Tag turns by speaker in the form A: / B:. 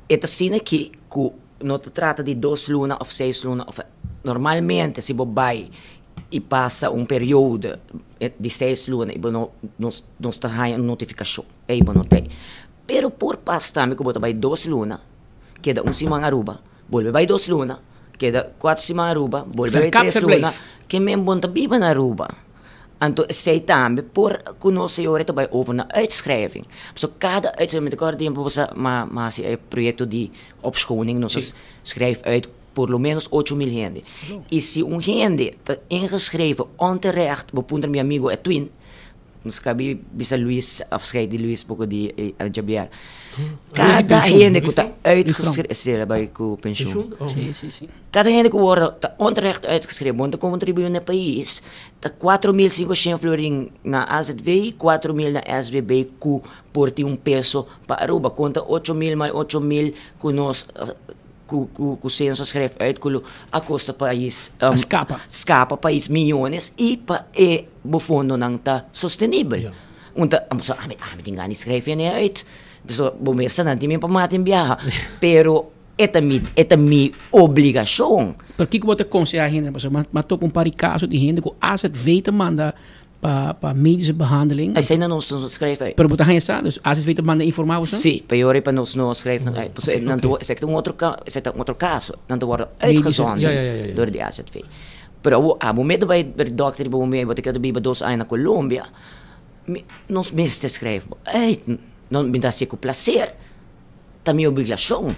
A: E ta asina aki ku no ta trata di 2 luna òf 6 luna. Òf, normalmente, si bo bai i pasa un periodo di 6 luna i bo no ta haña un notifikashon, ei, bo no tin. Pero por pasa tambe ku bo ta bai 2 luna, keda un siman Aruba, bolbe bai 2 luna, keda 4 siman Aruba, bolbe bai 3 luna, ke men bo n' ta biba na Aruba. Anto esei tambe por ku nos señora ta bai over na uitschrijving. So kada uitschrijving, mi ta tempu m'a m'a hasi e proyekto di opschoning, nos schrijf uit por lo menos 8000 hende. I si un hende ta ingeschreven onterecht, bo puntra mi amigo Edwin, nos a kaba di bisa Luis, afscheid di Luis poko di Javier. Kada hende ku ta uitgeschreven, bai ku pensioen.
B: Si.
A: Kada hende ku wordt ta onterecht uitgeschreven, bo n' ta kontribuí na pais, ta 4500 florin na AZV, 4000 na SVB ku por tin un peso pa Aruba. Konta 8000 mais 8000 ku nos ku censo schrijft uit ku a kosta pais
B: skapa.
A: Skapa pais miyones i pa e bo fondonan ta sostenibel. Unta, so, ami tin gana di schrijf e uit. So, bo mester nan tin pa matin biaha. Pero e ta mi obligashon.
B: Pero kiko bo ta konsehá hende? Pasobra m'a topa un par di kaso di hende ku AZV ta manda pa medische behandeling.
A: Esei nan nos no schrijf uit.
B: Pero bo ta haña sa, dus AZV ta manda informá bo?
A: Si, pero pa nos no schrijf nan uit. So, nan esei ta un otro kaso. Nan ta worden uitgezonden door di AZV. Pero a momento bai bij de dokter, bo momento bo ta biba 2 aña na Colombia, nos mester schrijf uit. No, mi ta hasi ku plaser. Ta mi obligashon.